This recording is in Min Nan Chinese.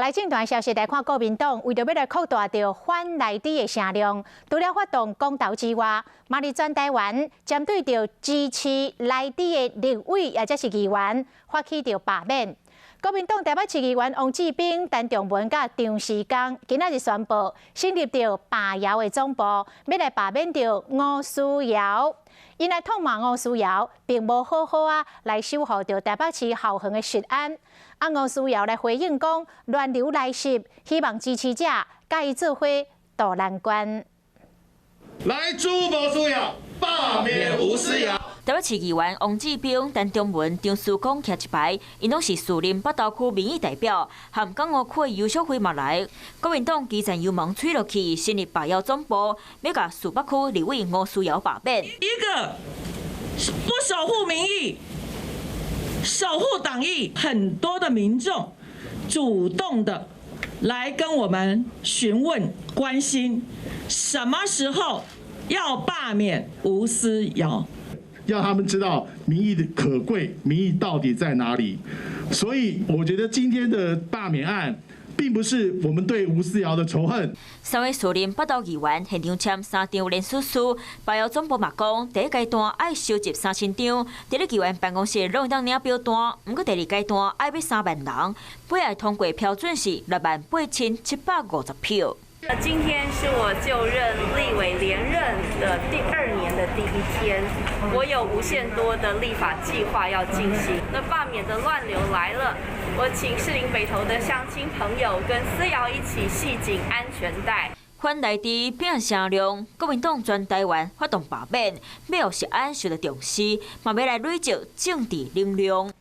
來進段消息來看，國民黨為著欲來擴大著反萊豬的聲量，除了發動公投之外，嘛佇全台灣針對著支持萊豬的立委抑者是議員發起著罷免。國民黨台北市議員王志斌、陳仲文佮張時剛今仔日宣布成立著罷姚的總部，欲來罷免著吳思瑤。𪜶來痛罵吳思瑤，並無好好仔來守護著台北市校園的食安。啊，吳思瑤來回應講，亂流來襲，希望支持者佮伊做伙渡難關。萊豬無需要，罷免吳思瑤。台北市議員王志斌、陳仲文、張思剛徛一排，𪜶攏是士林北投區民意代表，和港湖區的游淑慧嘛來。國民黨基層油門催落去，成立罷姚總部，欲共士北區立委吳思瑤罷免。一個不守護民意、守護黨意，很多的民眾主動的來跟我們詢問、關心，什麼時候要罷免吳思瑤？要他們知道民意的可貴，民意到底在哪裡。所以我覺得今天的罷免案，並不是我們對吳思瑤的仇恨。三位士林北投議員現場簽三張聯署書，罷姚總部嘛講，第一階段愛收集3000張，佇咧議員辦公室攏會當領表單。毋過第二階段愛欲3萬人，尾仔通過標準是68,750票。今天是我就任立委連任的第二年的第一天，我有無限多的立法計劃要進行。那罷免的亂流來了，我請士林北投的鄉親朋友跟思瑤一起繫緊安全帶。反萊豬變聲量，國民黨全台灣發動罷免，欲予食安受到重視，嘛欲來累積政治能量。